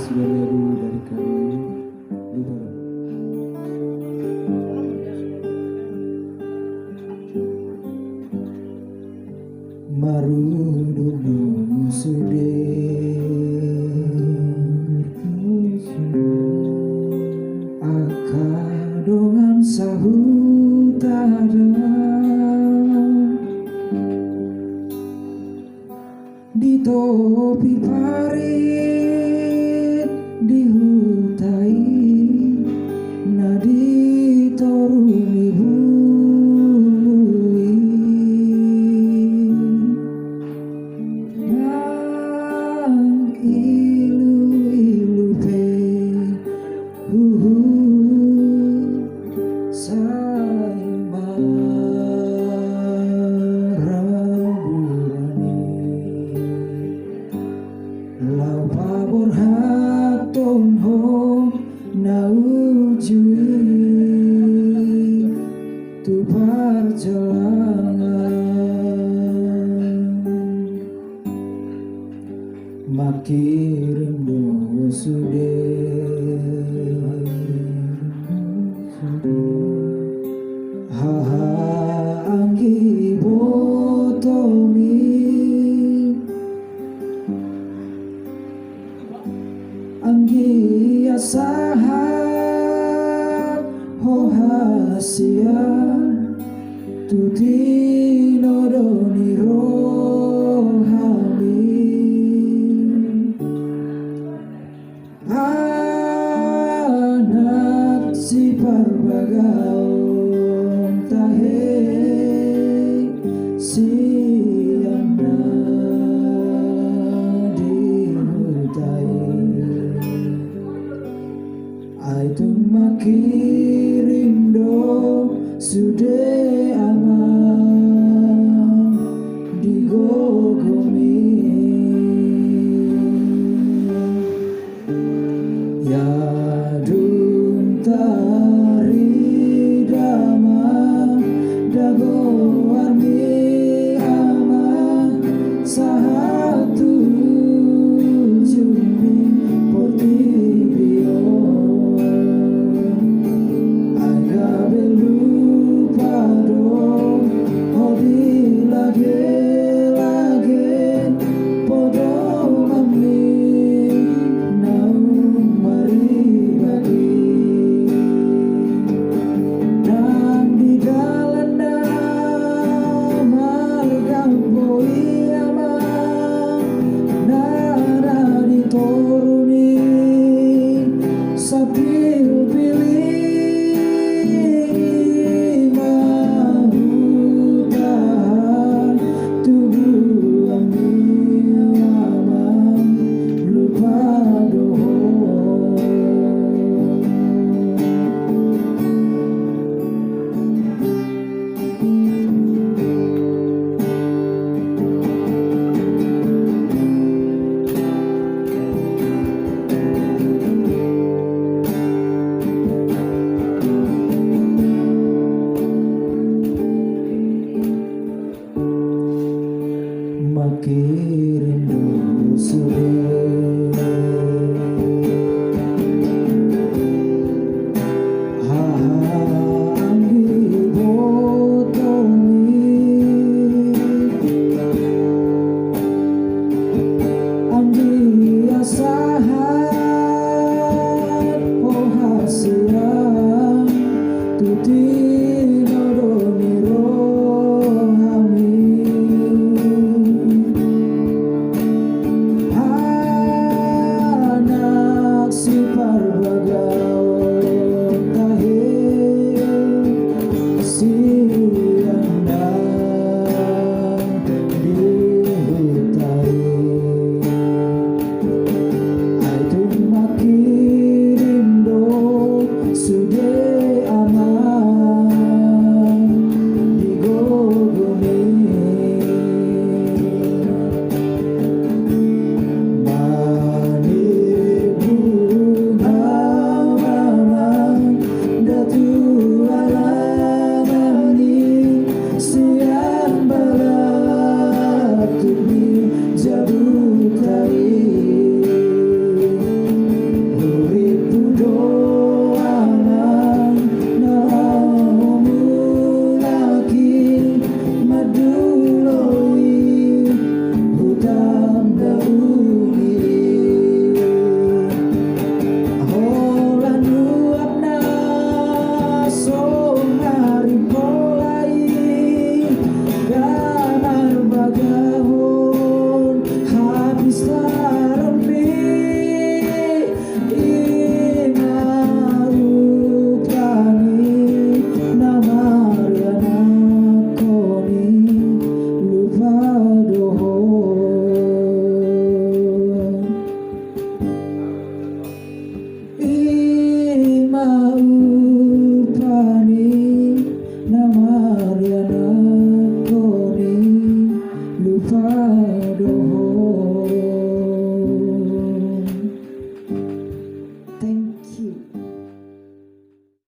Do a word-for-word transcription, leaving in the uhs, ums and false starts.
Sudah lalu dari kami. Lupa. Marudung do sude angka dongan sahuta da. Di topi parit di huta i, na di toru ni bulu i. Nang ilu-ilu pe huhut sai marambuni. Laho paborhathon ho na uju i tu parjalangan. Mangkirim do sude haha anggi ibotomi, anggia sahat ho hasian tu tinodo ni rohami. Anak siparbagaon tahe sian na di huta i. Ai tung mangkirim do sude amang di gogomi. Ia dung tarida ma da goarmi amang sahat tu ujung ni portibi on.